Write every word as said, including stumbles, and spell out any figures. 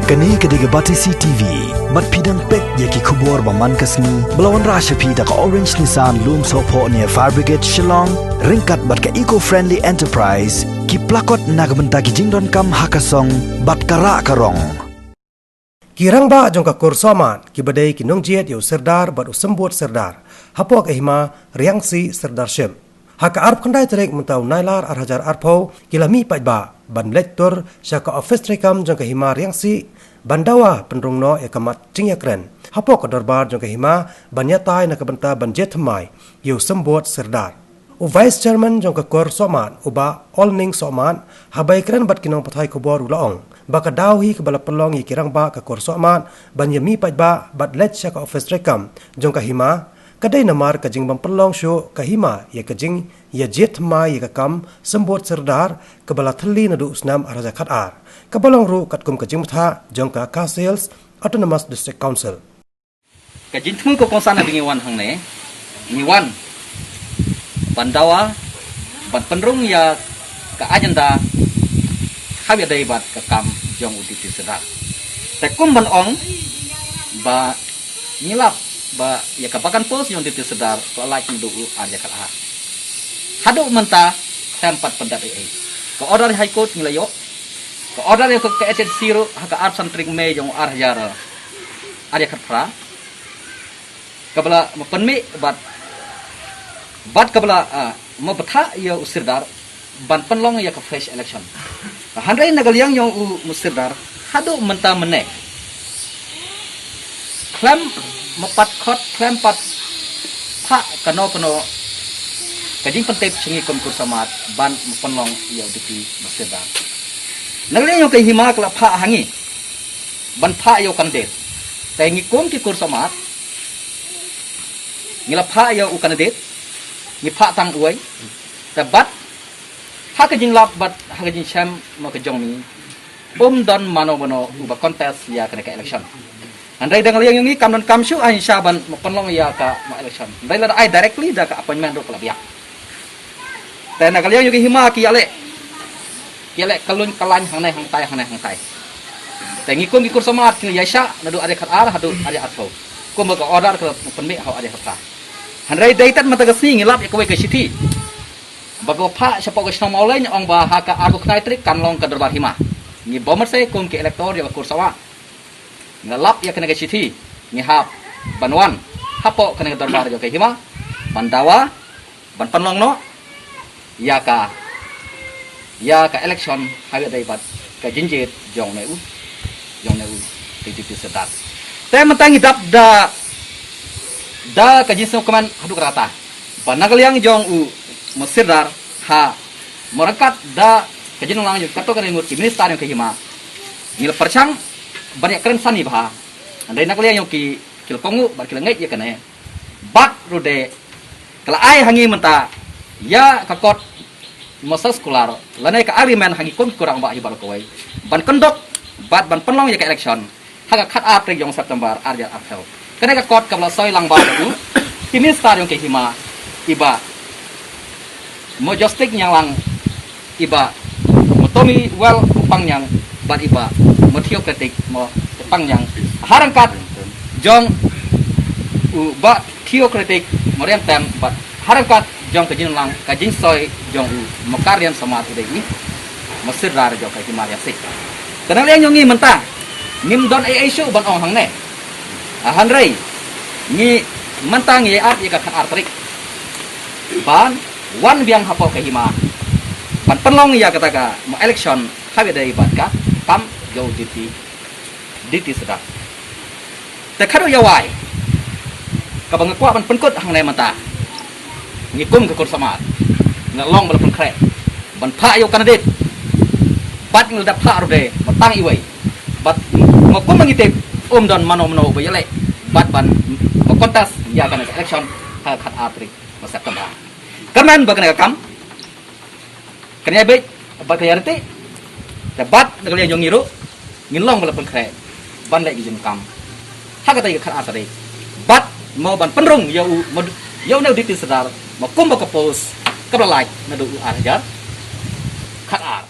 Kane ka dei ka Batesi T V. Bad phi dang peit ïa ki khubor ba man ka sngi ba la wanrah sha phi da ka Orange Nissan Lumsohphoh near Fire Brigade Shillong, ryngkat bad ka Eco Friendly Enterprise, ki plakot na ka bynta ki jingdonkam ha ka song bad ka rah ka rong. Ki rangbah jong ka kur Sohmat, ki ba dei ki nongjied ïa u Sirdar bad u Symbud Sirdar hapoh ka hima Riangsi Sirdarship, ha ka arphew khyndai tarik mynta u Nailar ar hajar arphew, ki la mih paidbah ban leit tur sha ka ophis treikam jong ka hima Riangsi ban dawa pynrung noh ïa ka mat jingïakren hapoh ka dorbar jong ka hima ban ïatai na ka bynta ban jied thymmai ïa u Symbud Sirdar. U Vice Chairman jong ka kur Sohmat, u Bah Olning Sohmat, haba ïakren bad ki nongpathai khubor u la ong ba ka daw hi kaba la pynlong ïa ki rangbah ka kur Sohmat ban ïa mih paidbah bad leit sha ka ophis treikam jong ka hima, ka dei namar ka jingbym pynlong shuh ka hima ïa ka jingïajied thymmai ïa ka kam Symbud Sirdar kaba la thylli naduh u snem ar hajar khatar, kaba long ruh katkum ka jingbthah jong ka Khasi Hills Autonomous District Council. Ka jingthmu ka kongsan ha ba ngi wan hangne, ngi wan ban dawa, ban pynrung ïa ka agenda haba ïadei bad ka kam jong u Deputy Sirdar. Te kum ban ong ba ngi lap ba ïa ka bagan post jong u Deputy Sirdar ka la lait naduh u ar hajar khatar. Haduh mynta khlem pat pyndep ei ei. Ka order High Court ngi la ïoh. Ka order ïa ka H H C ruh ha ka arphew san tarik Mei jong u ar hajar, ar hajar khatphra. Kaba la ma pynmih bad, bad kaba la, ah, ma bthah ïa u Sirdar ban pynlong ïa ka fresh election. Hynrei na ka liang jong u Sirdar haduh mynta mynne khlem ma pat khot, khlem pat phah kano kano ka jingpyntip sha ngi kum kur Sohmat ban ma pynlong ïa u Deputy Sirdar. Na ka liang jong ka hima ka la phah ha ngi ban phah ïa u candidate. Te ngi kum ki kur Sohmat ngi la phah ïa u candidate, ngi phah tang uwei. Te bad ha ka jinglap bad ha ka jingshem ma ka jong mi, um don mano mano uba contest ïa kane ka election. Hynrei da ka liang jong ngi kam don kam shuh ha shisha ban ma pynlong ïa ka ma election. Hynrei lada ai directly da ka appointment ruh ka la biang. Te na ka liang jong ka hima ki ïaleh, ki ïaleh ka lun ka lain hangne hangtai, hangne hangtai. Te ngi kum ki kur Sohmat ki ïaishah naduh ar hajar khatar haduh ar hajar arphew. Kum ba ka order ka la pynmih ha u ar hajar khatphra. Hynrei dei tad mynta ka sngi ngi lap ïa kawei ka shithi ba ka phah shapoh ka shnong Mawleng, ong ba ha ka arphew khyndai tarik kan long ka dorbar hima. Ngi bym marse kum ki elector ïa ka kur Sohmat, ngi la lap ïa kane ka shithi, ngi hap ban wan hapoh kane ka dorbar jong ka hima ban dawa, ban pynlong noh ïa ka, ïa ka election haba ïadei bad ka jingjied jong une u, jong une u Deputy Sirdar. Te mynta ngi dap da, da ka jingsngewkmen haduh katta ba na ka liang jong u Sirdar ha, mo ryngkat da ka jinglong jong katto katne ngut ki minister jong ka hima, ngi la pyrshang ban ïakren sani bha. Hynrei na ka liang jong ki, ki la kohnguh bad ki la ngeit ïa kane. Bad ruh de ka la ai ha ngi mynta ïa ka kot, mo circular lane ka agreement ha ngi kum ki rangbah hi baroh kawei ban kyndok bad ban pynlong ïa ka election ha ka khatar tarik jong September ar hajar arphew. Kane ka kot kaba la soi lang bad u Chief Minister jong ka hima, i Bah Mojostik Nyanglang, i Bah Motomi Well Pangngiang bad i Bah Motheocratic Mo Pangngiang. Ha ryngkat jong u Bah Theocratic Moriamten bad ha ryngkat jong ka jinglong ka jingsoi jong u Mokardian Samar Udei, mo Sirdar jong ka hima Riangsi. Te na ka liang jong ngi mynta ngim don ei ei shuh ban ong hangne. Ah, hynrei ngi mynta ngi ïa ap ïa ka khatar tarik ban wan biang hapoh ka hima ban pynlong ïa kata ka mo election haba ïadei bad ka kam jong u Deputy, Deputy Sirdar. Te khadduh ïa wai kaba nga kwah ban pynkut hangne mynta, ngi kum ka kur Samar ngi la long ba la pynkhreh ban phah ïa u candidate. Bad ngi la dep phah ruh de ba tang iwei. Bad nga kum ba ngi tip um don mano mano ba ïaleh bad ban ba contest ïa kane ka election ha ka khatar tarik September. Kyrmen ba kane ka kam kan ïa bit bad kan ïa reti. Te bad na ka liang jong ngi ruh ngin long ba la pynkhreh ban leh ki jingkam ha kata ka khatar tarik bad mo ban pynrung ïa u, ïa une u Deputy Sirdar mo kum ba ka post kaba la lait naduh u ar hajar khatar.